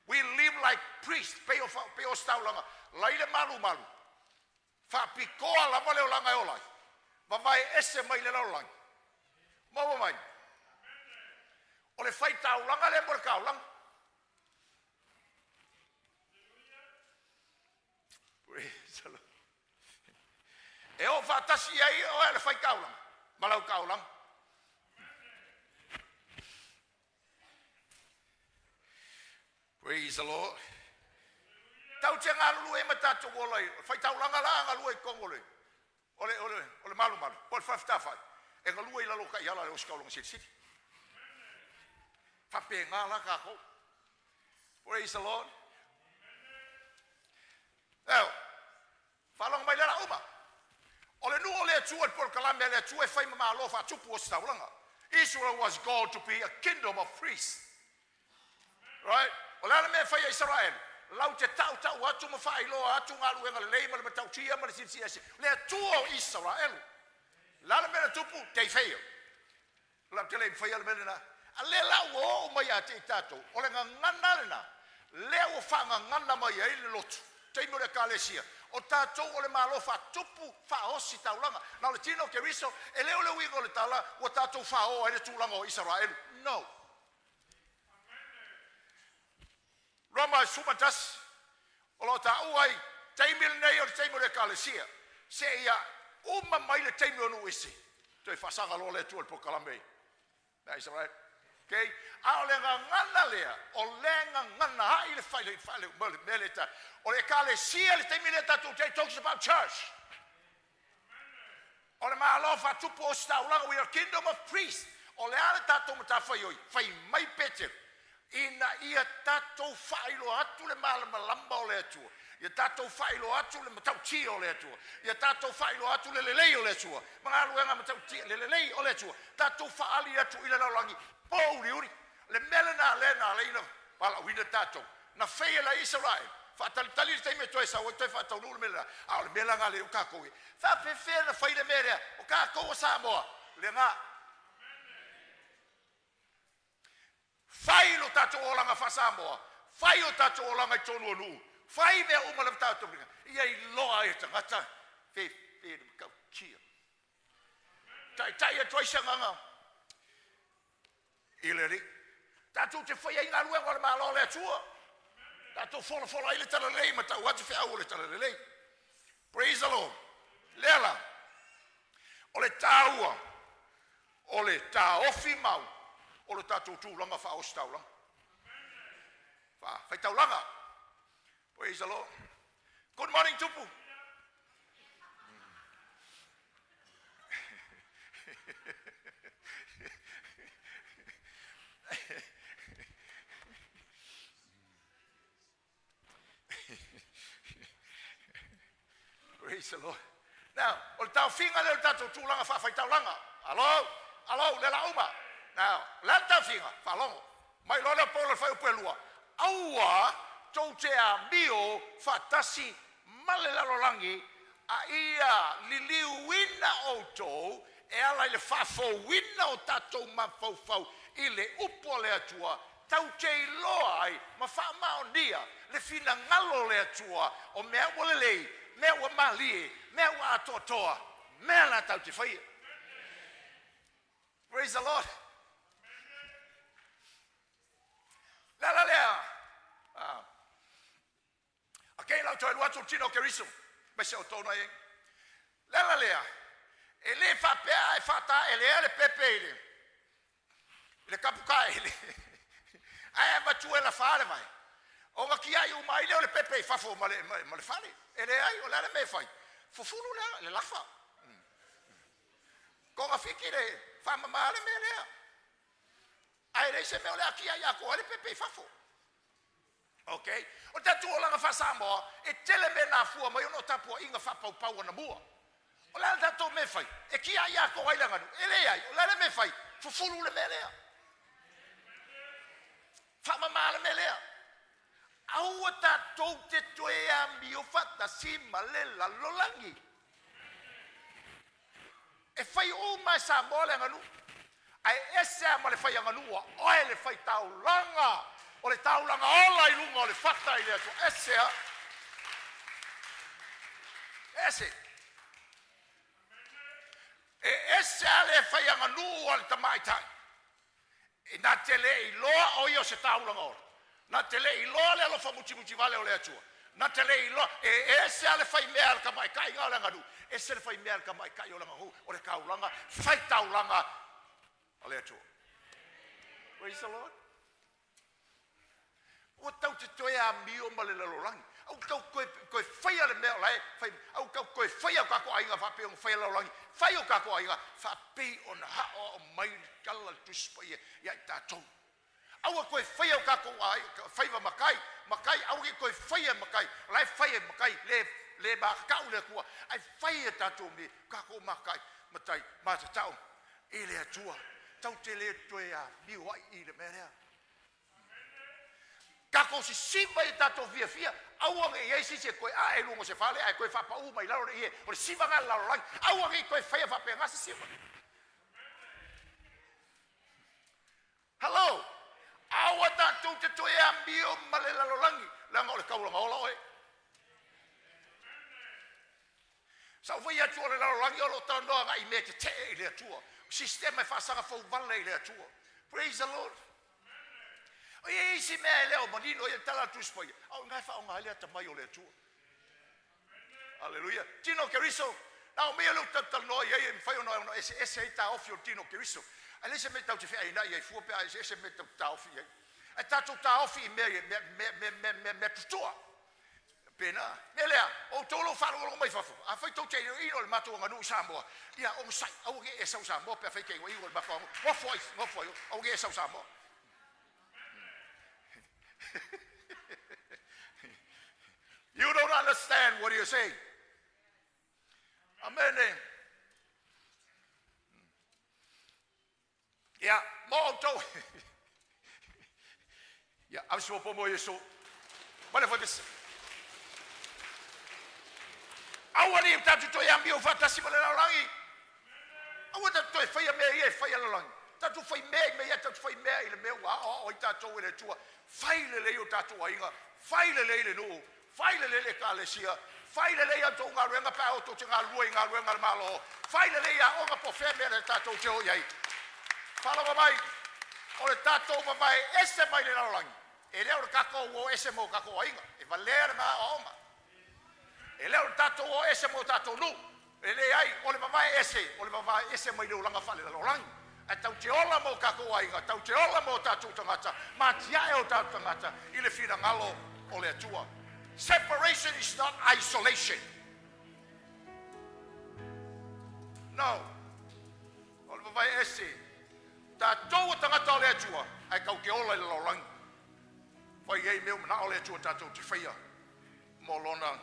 [SPEAKER 1] We live like priests, pei o, pei o ositaulaga. Lai le malu malu. Faapitoa lava le olaga e ola ai. Vavae ese mai le lalolagi. Maua mai. O le faitaulaga lea mo le taulaga. Praise the Lord. E o faatasi ai oe le faitaulaga ma lau taulaga. Praise the Lord. Tau te galulue ma tatou ola i faitaulaga la galue i totonu o le o le o le o le malumalu po o le faafetafai e galue i lalo o taiala le ositaulaga silisili. Faapena la tatou. Praise the Lord. Eo, faalogo mai le ala uma. O le nuu o le Atua, le polokalame a le Atua e fai ma malo faatupu ositaulaga. Israel was called to be a kingdom of priests. Right? O le a le mea e fai a Israel? Lau te tau tau atu ma faailoa atu galuega lelei ma le matautia ma le silisili ese. Le Atua o Israel. Le a le mea na tupu? They fail. Lau te le mawhai le mea lena. A lea la ua oo mai ia te i tatou, o le gagana lena, lea ua faagagana mai ai le lotu, taimi o le ekalesia, o tatou o le malo faatupu faaosi taulaga. Na o le tino o Keriso, e le o le uiga o le tala, ua tatou faaoo ai le tulaga o Isaraelu. No. Roma 11, o lo o taua ai, taimi lenei o le taimi o le ekalesia, seia uma mai le taimi o nuu ese, toe faasaga loa le Atua i le polokalame i Israel. Okay? A o le gagana lea, o le gagana ai le fai le fai le mea le ta. O le ekalesia le taimi lea tatou te talks about church. O le malo faatupu ositaulaga, we are kingdom of priests. O le a le tatou matafaioi, fai mai Petero, ina ia tatou faailoa atu le malamalama o le Atua. Ia tatou faailoa atu le matautia o le Atua. Ia tatou faailoa atu le lelei o le Atua. Ma galuega matautia, le lelei o le Atua. Tatou faali atu i le lalolagi, po uliuli. Le mea lena lea na ala ai ona valaauina tatou. Na faia e la Israel. Faatalitali le taimi e toe sau ai toe faataunuu le mea lena. A o le mea la lena lea o tatou i. Faapefea na fai le mea lea. O tatou o Samoa. Lena. Fai lo tatou olaga faa-Samoa. Fai o tatou olaga i totonu o nuu. Fai mea uma le tatou. Ia iloa ai e tagata fe fe le matautia. Taitai atu ai se agaga i le Alii. Tatou te fai ai galuega o le Malo o le Atua. Tatou folafola ai le talalelei ma tau atu feau o le talalelei. Praise the Lord. Lea la, o le tāua, o le taofi mau, o le tatou tulaga faaositaulaga. Faitaulaga. Praise the Lord. Good morning, Tupu. Praise the Lord. Now, o le taofiga lea o le tatou tulaga faafaitaulaga. Alo, alo, le la uma. Now, o le a le taofiga? Faalogo. Mai loa lea o Paulo i le fuaiupu e lua, Aua tou te amio faatasi ma le lalolagi, a ia liliuina outou e ala i le faafouina o tatou mafaufau i le upu a le Atua, tatou te iloa ai ma faamaonia le finagalo o le Atua o mea ua lelei, mea ua malie, mea ua atoatoa, mea la tatou te faia. Praise the Lord. Le ala lea. Ah. Okay, lau toe alu atu le tino o Keriso, mai se o tōna e. Le ala lea, e le faapea e faataelea le pepe i le i le kapukaele, ae avatu e lafa le vai. Ona tiai uma ai lea o le pepe i fafo ma le, ma, ma le fale. E leai, o le a le mea e fai? Fufulu le, le lafa. Togafiti le faamama le mea lea. Ae leai se mea o le a tiai atoa ai le pepe i fafo. Okay? O le tatou olaga faa-Samoa, e tele mea na afua mai ona o tapuaiga faapaupau anamua. O le a le tatou mea e fai? E tiai atoa ai le aganuu? E leai. O le a le mea e fai? Fufulu le mea lea. Faamama le mea lea. Aua tatou te toe amio faatasi ma le lalolagi. E fai uma e Samoa le aganuu, ae ese lava ma le fai aganuu a oe le fai taulaga, o le taulaga ola i luga o le fata i le Atua. Ese lava. Ese. E ese lava le fai aganuu a le tamaitai. E na te le iloa o ia o se taulaga ola. Na te le iloa le alofa mutimuti vale o le Atua. Na te le iloa, e ese lava le faimea a le tamaitai o le aganuu, ese le faimea a le tamaitai o le aganuu, o le taulaga, fai taulaga a le Atua. Praise the Lord. Ua tau te toe amio ma le lalolagi. Au tau toe, toe faia le mea o la e fai, au tau toe faia o tatou aiga faapei ona faia lalolagi, fai o tatou aiga faapei ona aoao mai le tala le Tusi Paia ia i tatou. Aua toe faia o tatou aiga, faiva matai, matai, aua ne i toe faia matai, o la e fai e matai, le, le makatau le Atua, ae fai e tatou me, tatou matai, matai, matatau i le Atua. Tau te le toe amio ai i le mea lea. Tatou sisiva i tatou fiafia, aua ne i i ai se isi e toe ae i luga o se fale ae toe faapau mai lalo le ie, o le siva lena a le lalolagi. Aua ne i toe faia faapena se siva. Hello! Aua tatou te toe amio ma le lalolagi, leaga o le taulaga ola oe. Sa ou fai atu o le lalolagi o lo o talanoa agai i mea tetee i le Atua. Sistema e faasaga fou vale i le Atua. Praise the Lord. O ia isi mea e le o manino ia tala atu Tusi Paia, a o ina e faaaoga ai le atamai o le Atua. Aleluia. Tino Keriso, na o mea lea ou talatalanoa i ai e mafai ona ona eseese ai taofi o le tino Keriso. Ae leai se mea tatou te feainai ai fua pe a eseese mea tatou te taofi i ai. Ae tatou taofi i mea mea mea mea mea mea, mea tutua. Pena. Mea lea, o outou o lo o faalogologo mai fafo, afai tou te iloilo i le matou aganuu i Samoa, ia onosai, aua ne i e sau i Samoa pe afai e te iloilo i le matou aganuu. Nofo ai, nofo ai, aua ne i e sau i Samoa. You don't understand what you're saying. Amene. Ia, mo outou. Ia, ave se mo Iesu. Ma le foi pese. Aua ne i tatou toe amio faatasi ma le lalolagi. Aua tatou toe faia mea ia e fai a le lalolagi. Tatou fai mea i mea ia, tatou fai mea i le mea ua aoao ai tatou e le Atua. Fai lelei o tatou aiga, fai lelei le nuu, fai lelei le ekalesia, fai lelei a outou galuega pe a outou te galulue i galuega a le Malo, fai lelei aoga po o fea mea le tatou te o i ai. Faalogo mai, o le tatou vavae ese mai le lalolagi, e le o le tatou o ese mo tatou aiga, e valea lena aoaoga. E le o le tatou o ese mo tatou nuu, e leai, o le vavae ese, o le vavae ese mai le olaga faalelalolagi. Ae tatou te ola mo tatou aiga, tatou te ola mo tatou tagata, ma atiae o tatou tagata i le finagalo o le Atua. Separation is not isolation. No. O le vavae ese, tatou o tagata o le Atua, ae tatou te ola i le lalolagi. Fai ai mea ua manao le Atua tatou te faia mo lona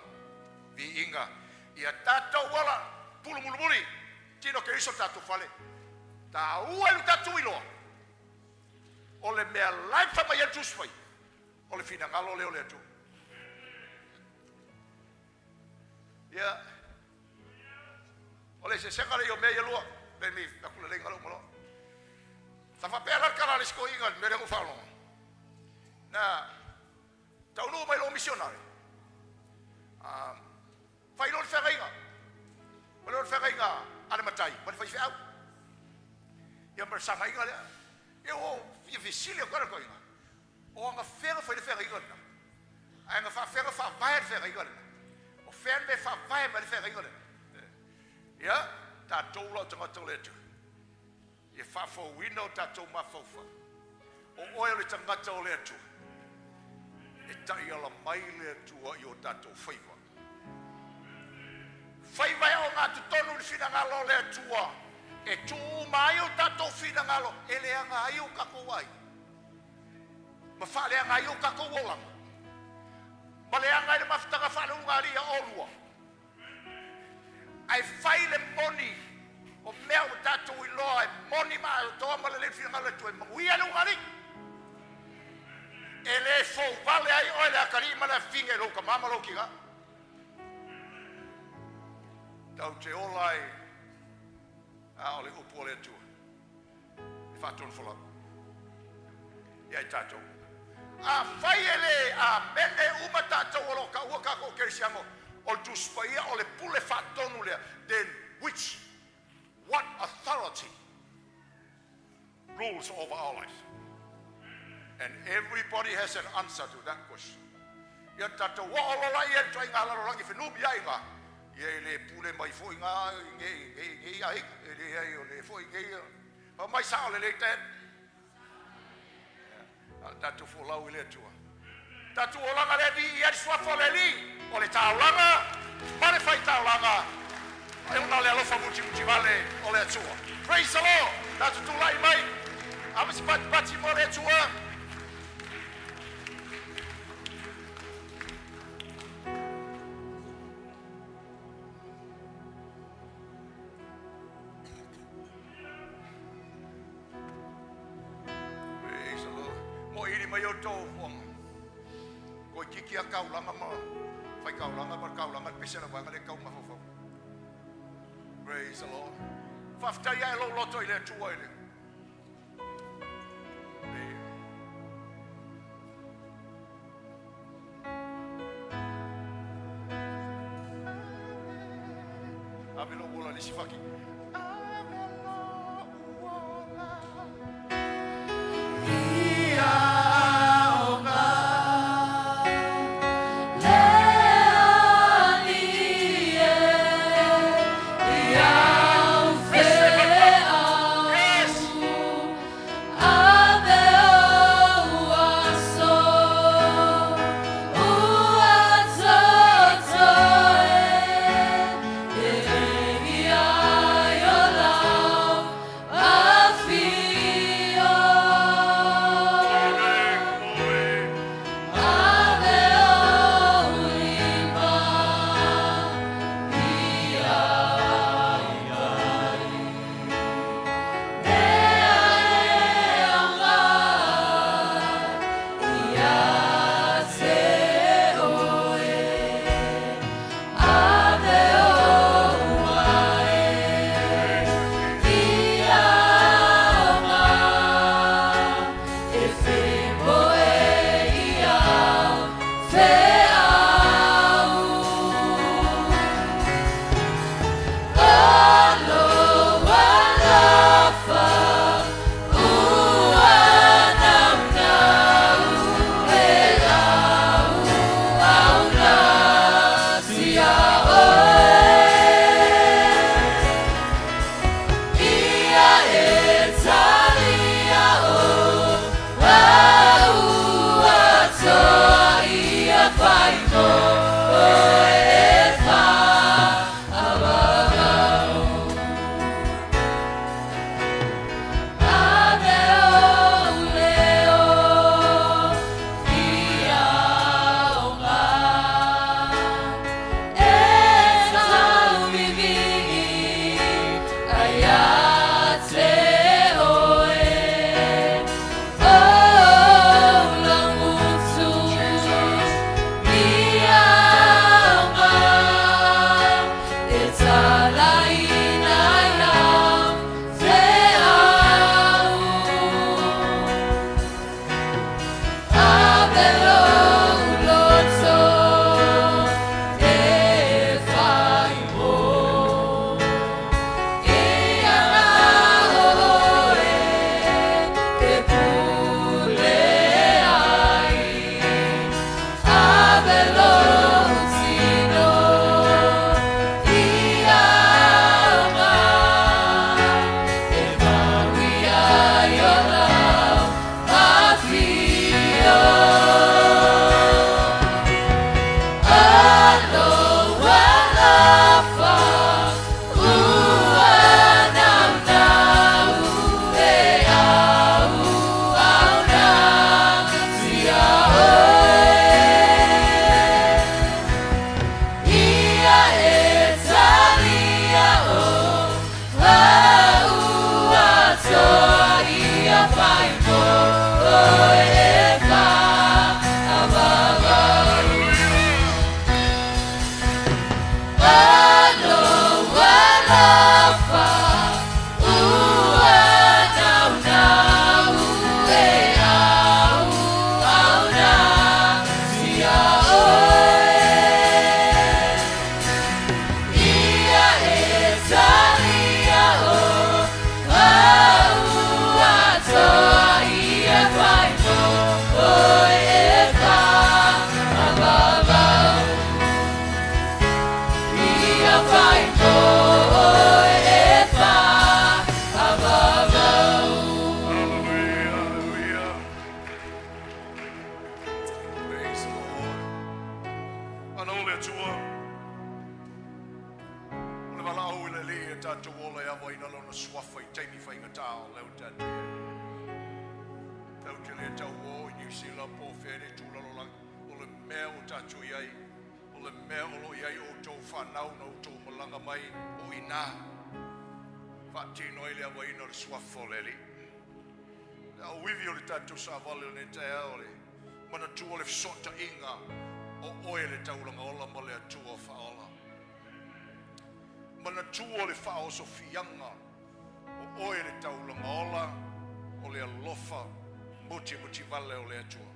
[SPEAKER 1] viiga. Ia tatou ola pulu mulimuli, tino Keriso le tatou fale. Taua i lo tatou iloa, o le mea la e fai mai ai le Tusi Paia, o le finagalo lea o le Atua. Ia, o le eseesega lea o mea ia lua, le mi aku le leiga lou maloa. Sa faapea la le tala a le isi toeaina i le mea lea na ou faalogo. Na taunuu mai loa misionare, fai loa le feagaiga, fai loa le feagaiga a le matai ma le faifeau. Ia ma le feagaiga lea. Ia ua ou fia fesili atu ai i le toeaina, o anafea na fai ai le feagaiga lena? Ae na faafefea ona faavae le feagaiga lena? O fea le mea e faavae mai ai le feagaiga lena? Ia, tatou la o tagata o le Atua, ia faafouina o tatou mafaufau. O oe o le tagata o le Atua, e taiala mai le Atua i o tatou faiva. Faiva e ogatotonu i le finagalo o le Atua, e tuu uma ai o tatou finagalo e leaga ai o tatou aiga, ma faaleaga ai o tatou olaga, ma leaga ai le mafutaga faaleulugalii a oulua. Ae fai le moni o mea ua tatou iloa e moni ma atoa ma lelei le finagalo o le Atua e manuia le ulugalii. E le fouvale ai oe le atalii ma le afafine i lou tama ma lou tina. Tatou te ola ai a o le upu a le Atua e faatonufolau ia i tatou. Afai e le amene uma tatou o lo o taua tatou o kerisiano, o le Tusi Paia o le pule faatonu lea, then which, what authority rules over our lives? And everybody has an answer to that question. Ia tatou oo loa i ai le ituaiga lalolagi fenumiai, ia e le pule mai foi ngā nei nei aiga, e leai o le foi nei fa mai sao lelei Dad. A o tatou folau i le Atua. Tatou olaga le viia ai le suafa o le Alii, o le taulaga ma le faitaulaga, e ona o le alofa mutimutivale o le Atua. Praise the Lord. Tatou tulai mai, ave se patipati mo le Atua. Praise the Lord. Mo ili mai o tō fuanga. Koe titi a kaulanga ma whai kaulanga ma kaulanga le pese la wanga le kau mafaufau. Praise the Lord. Faafetai ae lou loto i le Atua i le Ave lou ola i le isi faki. Ave lou ola. Ia oga. Le alii e i au feau. Yes.
[SPEAKER 3] Ave ou aso ua toto e e ia. Oi e fa'avavau. Alo alofa ua naunau e auauna ia oe. Ia e talia o au atoa ia fai mo oe e fa'avavau. Ia fai mo oe e fa'avavau.
[SPEAKER 1] Hallelujah, hallelujah. Praise the Lord. Ana o le Atua, o le valaau i le Alii e tatou ola e avoaina lona suafa i taimi faigata o lea ua tatou i ai. Tatou te le tau o i Niu Sila po o fea le itu lalolagi. O le mea ua tatou i ai, o le mea o lo o i ai outou fanau na outou malaga mai o i ina. Faatino ai le avoaina o le suafa o le Alii. Le auivi o le tatou savali o lenei taeao o le manatua o le fesootaiga o oe le taulaga ola ma le Atua faaola. Manatua o le faaosofiaga o oe le taulaga ola o le alofa mutimutivale o le Atua.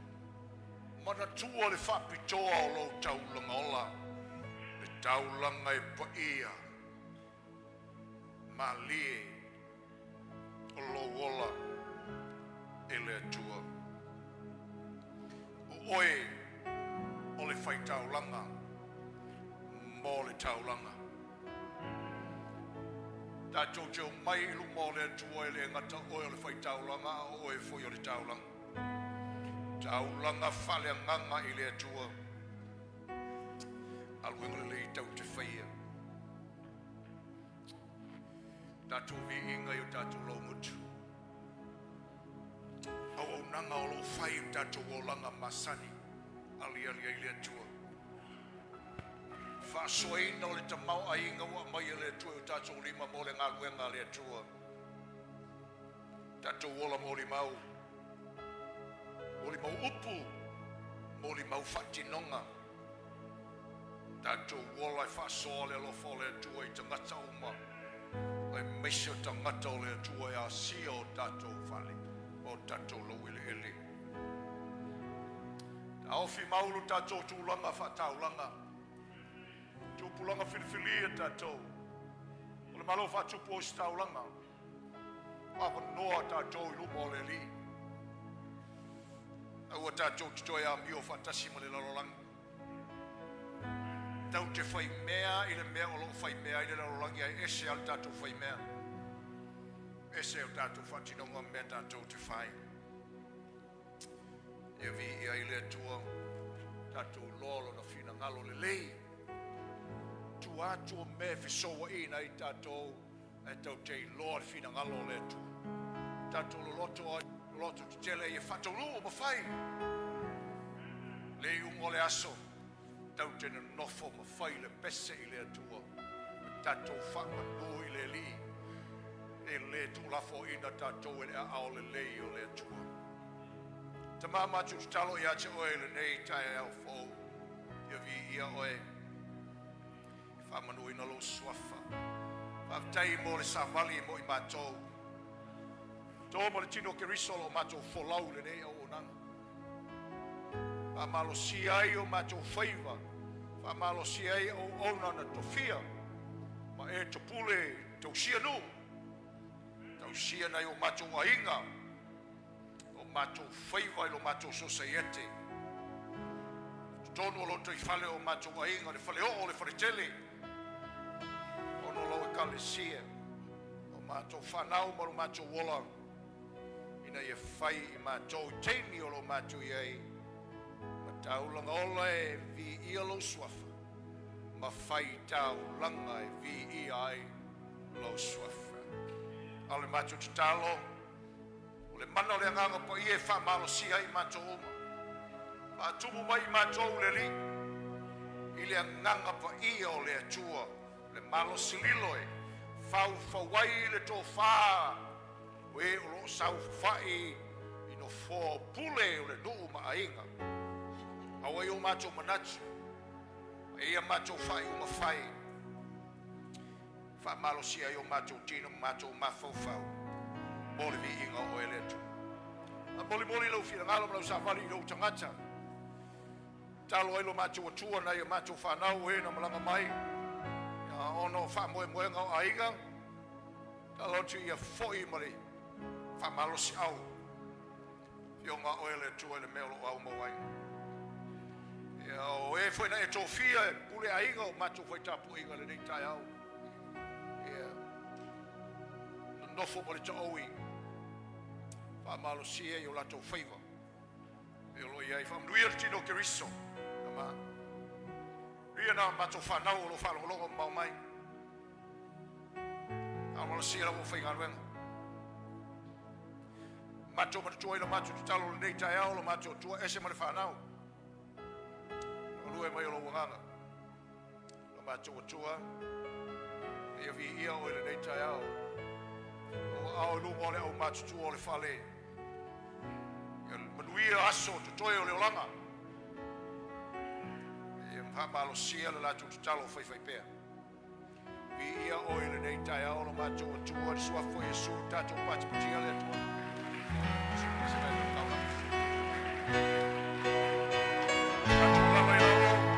[SPEAKER 1] Manatua le faapitoa o lou taulaga ola, le taulaga e paia, malie o lou ola e le Atua. O oe o le faitaulaga mo le taulaga. Tatou te omai i luma o le Atua e le gata oe o le faitaulaga a o oe foi o le taulaga. Taulaga faaleagaga i le Atua. Galuega lelei tau te faia. Tatou viiga i o tatou laugutu. Auaunaga o lo o fai i o tatou olaga masani aliali ai le Atua. Faasoaina o le tamaoaiga ua aumai e le Atua i o tatou lima mo le galuega a le Atua. Tatou ola molimau, molimau upu, molimau faatinoga. Tatou ola e faasoa le alofa o le Atua i tagata uma, aemaise o tagata o le Atua e asia o tatou fale ma o tatou laueleele. Taofi mau lo tatou tulaga faataulaga, tupulaga filifilia tatou, o le Malo faatupu ositaulaga, avanoa tatou i luma o le Alii. Aua tatou te toe amio faatasi ma le lalolagi. Tau te fai mea i le mea o lo o fai mea ai le lalolagi ae ese a le tatou fai mea. Ese o tatou faatinoga ma mea tatou te fai. Ia viia ai le Atua, tatou iloa lona finagalo lelei. Tua atu o mea e fesouaina ai tatou, ae tau te iloa le finagalo o le Atua. Tatou loloto ai, loloto tetele ia faataunuu ma fai. Le iuga o le aso, tau te nonofo ma fai le pese i le Atua. Ma tatou faamanu i le Alii. E le tuulafoaina tatou e le aao lelei o le Atua. Tama matou tatalo ia te oe i lenei taeao fou. Ia viia oe. E faamanuina lou suafa. Faafetai mo le savali mo i matou. To ma le tino o Keriso o lo o matou folau i lenei auaunaga. Faamalosia ai o matou faiva, faamalosia ai auauna na tofia, ma e topule tausia nuu, tausia nai o matou aiga, o matou faiva i lo matou sosaiete. Totonu o lotoifale o matou aiga, le faleoo o le faletele, ona o lau ekalesia, o matou fanau ma lo matou ola, ina ia fai i matou i taimi o lo matou i ai, ma taulaga ola e viia lou suafa, ma fai taulaga e viia ai lou suafa. A o le matou tatalo, o le mana o le Agaga Paia e faamalosia ai i matou uma. Faatumu mai i matou le Alii i le Agaga Paia o le Atua, le malosi lilo e faufau ai le tofa o e o lo o saofafai. nofoa o pule o le nuu ma aiga. Aua i o matou manatu, a ia matou faaiuga fai, faamalosia ai o matou tino ma matou mafaufau mo le viiga o oe le Atua. Faamolimoli lou finagalo ma lau savali i lou tagata. Tatalo ai lo matou Atua nai a matou fanau o e na malaga mai ona o faamoemoega o aiga, tatalo atu ia foi ma le faamalosiau Afioga a oe le Atua i le mea o lo o aumau ai. Ia, o e foi na e tofia e pule aiga o matou fai tapuaiga i lenei taeao. Ia, nonofo ma le taoi, faamalosia i o latou faiva. E o lo o i ai faamanuia le tino o Keriso. Ama. Ia na matou fanau o lo o faalogologo mamao mai. Faamalosia lau aufaigaluega. Matou manatua ai lo matou tatalo i lenei taeao, lo matou Atua ese ma le fanau. Galue mai o lou agaga. Lo matou Atua, ia viia oe i lenei taeao. O ao i luma o le aumatutua o le fale. Ia manuia aso totoe o le olaga. Ia faamalosia le latou tatalo faifaipea. Viia oe i lenei taeao lo matou Atua, le suafa o Iesu, tatou patipatia le Atua. Tatou lalo i lalo.